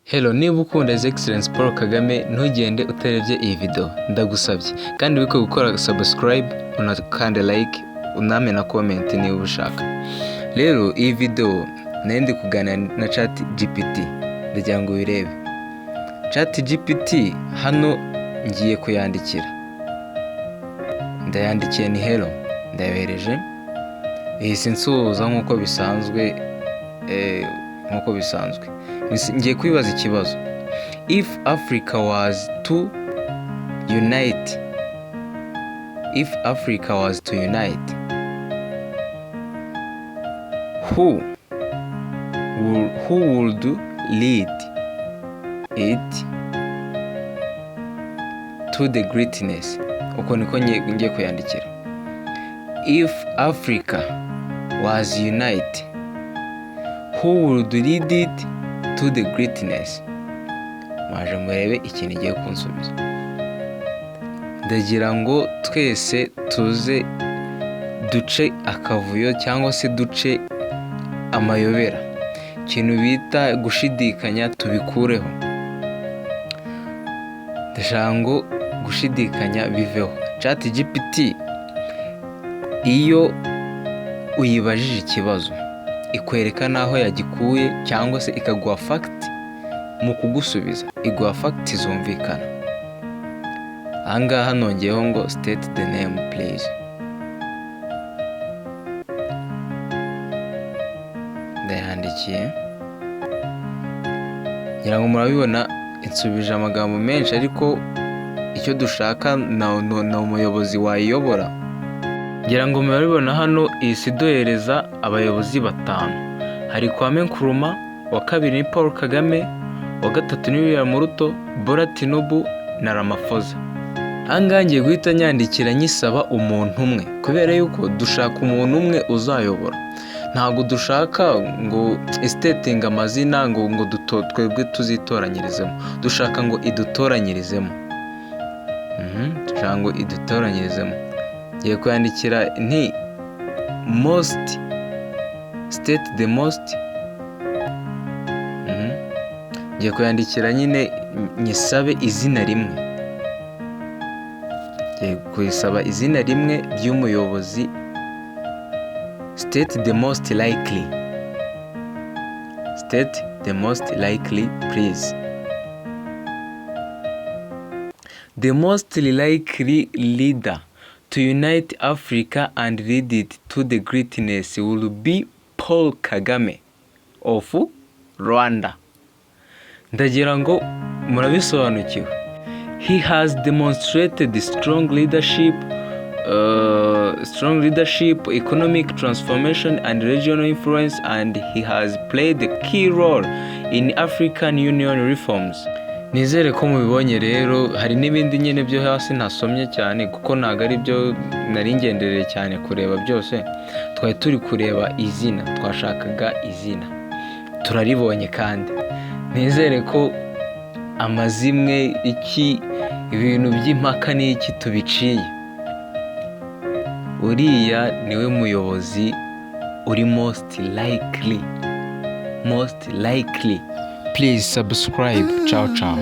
Hello, niba ukunda His Excellence Paul Kagame ntugende utarebye iyi video ndagusabye kandi wiko gukora subscribe unakande like uname na comment niba ushaka. Rero iyi video nende kuganira na ChatGPT ndagira ngo wirebe. ChatGPT hano ngiye kuyandikira. Ndayandikiye ni hello ndayohereje. Ihise nsuhuza nkuko bisanzwe ngiye kwibaza ikibazo. If Africa was to unite, who would lead it to the greatness? Uko niko ngiye kuyandikira. If Africa was unite, who would lead it to the greatness? Maje murebe ikintu igiye kunsubiza. Ndagira ngo twese tuze duce akavuyo cyangwa se duce amayobera. Ikintu bita gushidikanya tubikureho. Ndashaka ngo gushidikanya biveho. ChatGPT iyo uyibajije ikibazo ikwereka naho yagikuye cyangwa se ikaguha fact mu kugusubiza, iguha fact zumvikana. Ahangaha nongeyeho ngo state the name please. Ndayandikiye. Ngira ngo murabibona insubije amagambo menshi ariko icyo dushaka na umuyobozi wayiyobora. Ngira ngo murabibona hano isidohereza abayobozi batanu. Hari Kwame Nkrumah, wa kabiri ni Paul Kagame, wa gatatu ni William Ruto, Bola Tinubu na Ramaphosa. Ahangaha ngiye guhita nyandikira nyisaba umuntu umwe kubera yuko dushaka umuntu umwe uzayobora. Ntabwo dushaka ngo stating amazina ngo twebwe tuzitoranyirizemo. Dushaka ngo idutoranyirizemo. Dushaka ngo idutoranyirizemo. Ngiye kwandikira nti most state the most. Ngiye kwandikira nyine nyisabe izina rimwe. Ngiye kuyisaba izina rimwe ry'umuyobozi. State the most likely. State the most likely please. The most likely leader to unite Africa and lead it to the greatness will be Paul Kagame of Rwanda. Ndagira ngo murabisobanukiwe. He has demonstrated strong leadership, economic transformation and regional influence, and he has played a key role in African Union reforms. Nizere ko mubibonye rero. Hari n'ibindi nyine byo hasi ntasomye cyane kuko ntago ari byo nari ngendereye cyane kureba byose. Twari turi kureba izina, twashakaga izina turaribonye kandi nizere ko amazimwe ibintu by'impaka n'iki tubiciye. Uriya niwe muyobozi uri most likely. Please subscribe. Ciao ciao.